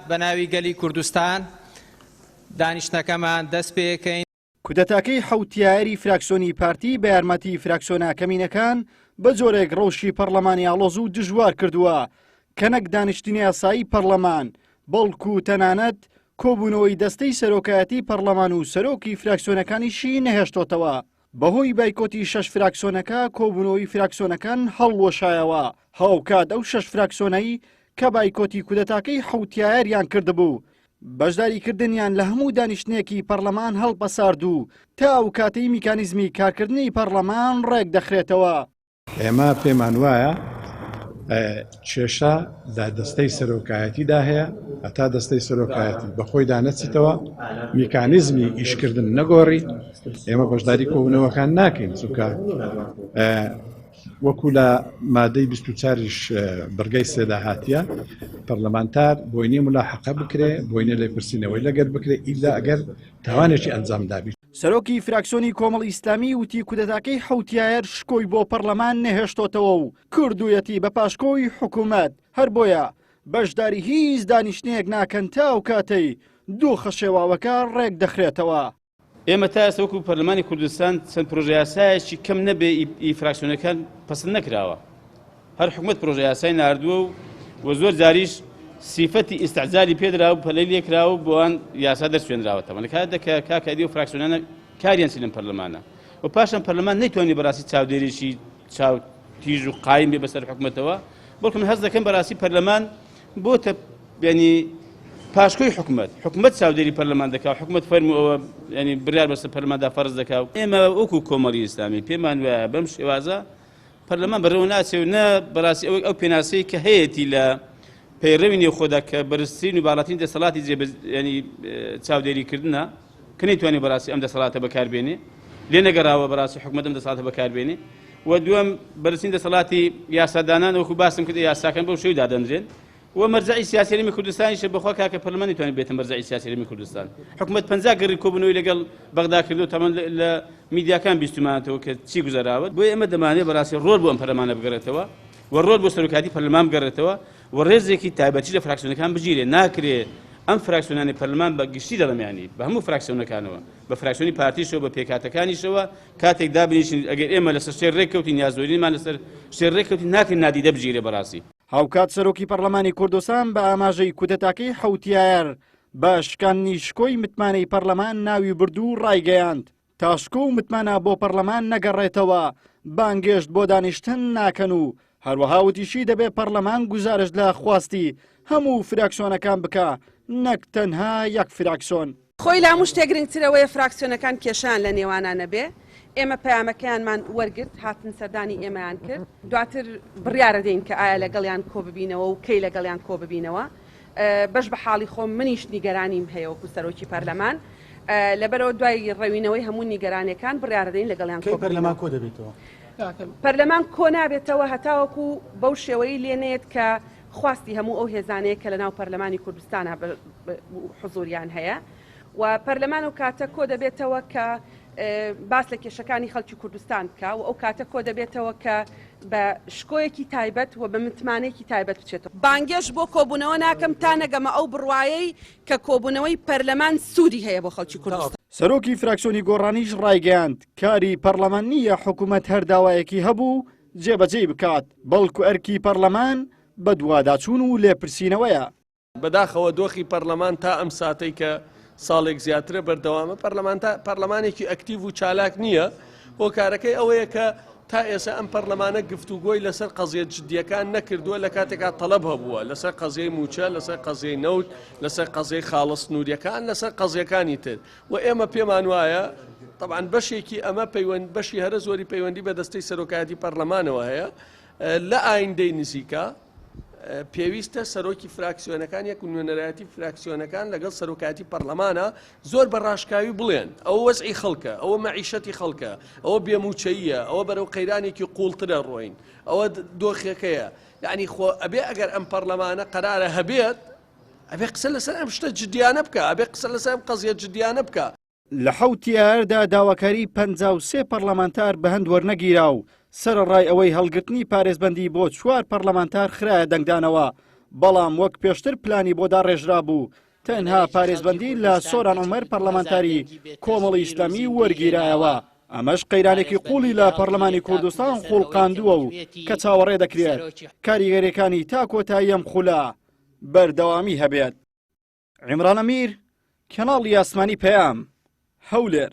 بە ناوی گەلی کوردستان دانیشتنەکەمان دەست پێکەین. کودەتاکەی حەوتیایەری فراکسۆنی پارتی بە یارمەتی فراکسۆنە کەمینەکان بە جۆرێک ڕەوشی پەڕلەمانی ئاڵۆز و دژوار کردووە کە نەک دانیشتنی یاسایی پەڕلەمان بەڵکو تەنانەت کۆبوونەوەی دەستەی سەرۆکایەتی پەڕلەمان و سەرۆکی فراکسیۆنەکانیشی نەهێشتۆتەوە. بەهۆی بایکۆتی شەش فراکسۆنەکە کۆبوونەوەی فراکسۆنەکان هەڵوەشایەوە، هاوکات ئەو شەش فراکسۆنەی کە بایکۆتی کودەتاکەی حەوتیایەریان کردبوو بەشداریکردنیان لە هەموو دانیشتنێکی پەڕلەمان هەڵپەسارد و تا ئەو کاتەی میکانیزمی کارکردنی پەڕلەمان ڕێکدەخرێتەوە. ئێمە پێمان وایە کێشە لە دەستەی سەرۆکایەتیدا هەیە، هەتا دەستەی سەرۆکایەتی بەخۆیدا نەچیتەوە، میکانیزمی ئیشکردن نەگۆڕی، ئێمە بەشداری کۆبوونەوەکان ناکەین، چونکە وەکو لە مادەی 24یش بڕگەی سێدا هاتیە پەرلەمانتار بۆی نییە ملاحەقە بکرێ، بۆی نییە لێپرسینەوەی لەگەر بکرێ ئیلا ئەگەر تاوانێکی ئەنجام دابی. سەرۆکی فراکسیۆنی کۆمەڵی ئیسلامی وتی کودەتاکەی حەوتیایەر شکۆی بۆ پەرلەمان نەهێشتۆتەوە و کردوویەتی بە پاشکۆی حکوومەت، هەر بۆیە بەشداری هیچ دانیشتنێک ناکەن تا ئەو کاتەی دۆخە شێواوەکە ڕێک دەخرێتەوە. ئێمە تا ئێستا وەکو پەرلەمانی کوردستان چەند پرۆژەیاسایەکی کەم نەبێ ئی فراکسیۆنەکان پەسند نەکراوە. هەر حکومەت پرۆژەیاسای ناردووە و و زۆر جاریش سیفەتی ئیستعجالی پێدرا و پەلەی لێکرا و بۆوان یاسا دەرچوێنراوەتەوە. لە کاتێکدا کە کاکە ئەدی و فراکسیۆنانە کاریان چی لەم پەرلەمانە و پاشان پەرلەمان نەیتوانی بەڕاستی چاودێریی چاو تیژ و قایم بێ بەسەر حکومەتەوە، بەڵکو من هەست دەکەم بەڕاستی پەرلەمان بۆتە یعنی پاشکۆی حکومەت، حکومەت چاودێری پەرلەمان دەکا و حکومەت فەرموو ئەوە یعنی بڕیار بەسەر پەرلەماندا فەرز دەکا و ئێمە وەکو کۆمەڵی ئیسلامی پێمان وایە بەم شێوازە پەرلەمان بەڕێوە ناچێ و نە بەڕاستی ئەوەی ئەو پێناسەی کە هەیەتی لە پەیڕەوی نێوخۆدا کە بەرزترین و باڵاترین دەسەڵاتی جێ ینی چاودێریکردنە کە نەیتوانێت بەڕاستی ئەم دەسەڵاتە بەکاربێنێ لێ نەگەڕاوە بەڕاستی حکومەت ئەم دەسەڵاتە بەکاربێنێ و دووەم بەرزترین دەسەڵاتی یاسادانان وەکو باسم کرد یاساکان بەو شێوەی دادەنرێن و مەرجەعی سیاسی هەرێمی کوردستانیشە بەخوا کاکە پەرلەمان نەیتوانی بێتە مەرجەعی سیاسی هەرێمی کوردستان حکومەت 50 گەڕی کۆبوونەوەی لەگەڵ بەغدا کردو تەمان لە میدیاکان بیستمانەتەوە کە چی گوزەراوە بۆیە ئێمە دەمانێت بەڕاستی ڕۆل بۆ ئەم پەرلەمانە بگەڕێتەوە و ڕۆل بۆ سەرۆکایەتی پەرلەمان بگەڕێتەوە و ڕێزێکی تایبەتی لە فراکسیۆنەکان بگیرێ ناکرێ ئەم فراکسیۆنانی پەرلەمان بە گشتی دەڵێم ینی بە هەموو فراکسیۆنەکانەوە بە فراکسیۆنی پارتیشەوە بە پێکهاتەکانیشەوە کاتێک دابنیشین ئەگەر ئێمە لەسەر شتێک ڕێککەوتین یا زۆرینمان لەسەر شتێک ڕێککەوتین ناکرێت نادیدە بگیرێ بەڕاستی. هاوکات سەرۆکی پەرلەمانی کوردستان بە ئاماژەی کودەتاکەی حەوتی ئایار بە شکاندنی شکۆی متمانەی پەرلەمان ناوی برد و ڕایگەیاند، تا شکۆ و متمانە بۆ پەرلەمان نەگەڕێتەوە بانگێشت بۆ دانیشتن ناکەن و هەروەها وتیشی دەبێ پەرلەمان گوزارشت لە خواستی هەموو فراکسیۆنەکان بکا نەک تەنها یەک فراکسیۆن. خۆی لە هەموو شتێک گرنگتر ئەوەیە فراکسیۆنەکان کێشەیان لە نێوانا نەبێ، ئێمە پەیامەکەیانمان وەرگرت، هاتن سەردانی ئێمەیان کرد، دواتر بڕیارەدەین کە ئایا لەگەڵیان کۆببینەوە و کەی لەگەڵیان کۆببینەوە، بەش بە حاڵی خۆم منیش نیگەرانیم هەیە وەکو سەرۆکی پەرلەمان، لەبەرئەوە دوای ڕەوینەوەی هەموو نیگەرانیەکان بڕیارەدەین لەگەڵیان کەی پەرلەمان کۆدەبێتەوە؟ پەرلەمان کۆنابێتەوە هەتاوەکو بەو شێوەیەی لێ نەیەت کە خواستی هەموو ئەو هێزانەیە کە لەناو پەرلەمانی کوردستانا حزوریان هەیە و پەرلەمان ئەو کاتە کۆ دەبێتەوە کە باس لە کێشەکانی خەڵکی کوردستان بکە و ئەو کاتە کۆ دەبێتەوە کە بە شکۆیەکی تایبەت و بە متمانەیەکی تایبەت بچێتەوە. بانگێشت بۆ کۆبوونەوە ناکەم تا نەگەمە ئەو بڕوایەی کە کۆبوونەوەی پەرلەمان سوودی هەیە بۆ خەڵکی کوردستان. سەرۆکی فراکسیۆنی گۆڕانیش ڕایگەیاند، کاری پەرلەمان نییە حکومەت هەر داوایەکی هەبوو جێبەجێی بکات، بەڵکو ئەرکی پەرلەمان بەدواداچوون و لێپرسینەوەیە. بەداخەوە دۆخی پەرلەمان تا ئەم ساتەی کە ساڵێک زیاترە بەردەوامە پەرلەمانتا پەرلەمانێکی ئەکتیڤ و چالاک نییە هۆکارەکەی ئەوەیە کە تا ئێستا ئەم پەرلەمانە گفتوگۆی لەسەر قەزیە جدیەکان نەکردووە لە کاتێکا تەڵەب هەبووە لەسەر قەزیەی موچە لەسەر قەزیەی نەوت لەسەر قەزیەی خاڵە سنووریەکان لەسەر قەزیەکانی تر و ئێمە پێمان وایە طبعا بەشێکی ئەمە پەیوەند بەشی هەرە زۆری پەیوەندی بە دەستەی سەرۆکایەتی پەرلەمانەوە هەیە لە ئایندەی نزیکە پێویستە سەرۆکی فراکسیۆنەکان یەک و نوێنەرایەتی فراکسیۆنەکان لەگەڵ سەرۆکایەتی پەرلەمانە زۆر بە ڕاشکاوی بڵێن ئەوە وەزعی خەڵکە ئەوە مەعیشەتی خەڵکە ئەوە بێموچەیە ئەوە بەرەو قەیرانێکی قوڵترە ڕۆین ئەوە دۆخەکەیە یعنی خۆ ئەبێ ئەگەر ئەم پەرلەمانە قەرارە هەبێت ئەبێ قسە لەسەر ئەم شتە جدیانە بکە ئەبێ قسە لەسەر ئەم قەزیە جدیانە بکە. لە حەوتی ئایاردا داواکاریی 53 پەڕلەمانتار بە هەند وەرنەگیرا و سەرەڕای ئەوەی هەڵگرتنی پارێزبەندی بۆ چوار پەڕلەمانتار خرایە دەنگدانەوە، بەڵام وەک پێشتر پلانی بۆ داڕێژرابوو تەنها پارێزبەندی لە سۆران عومەر پەرلەمانتاری کۆمەڵی ئیسلامی وەرگیرایەوە، ئەمەش قەیرانێکی قوڵی لە پەرلەمانی کوردستان خوڵقاندووە و کە چاوەڕێ دەکرێت کاریگەریەکانی تا کۆتایی ئەم خولە بەردەوامی هەبێت. عیمران ئەمیر، کەناڵی ئاسمانی پەیام، هەولێر.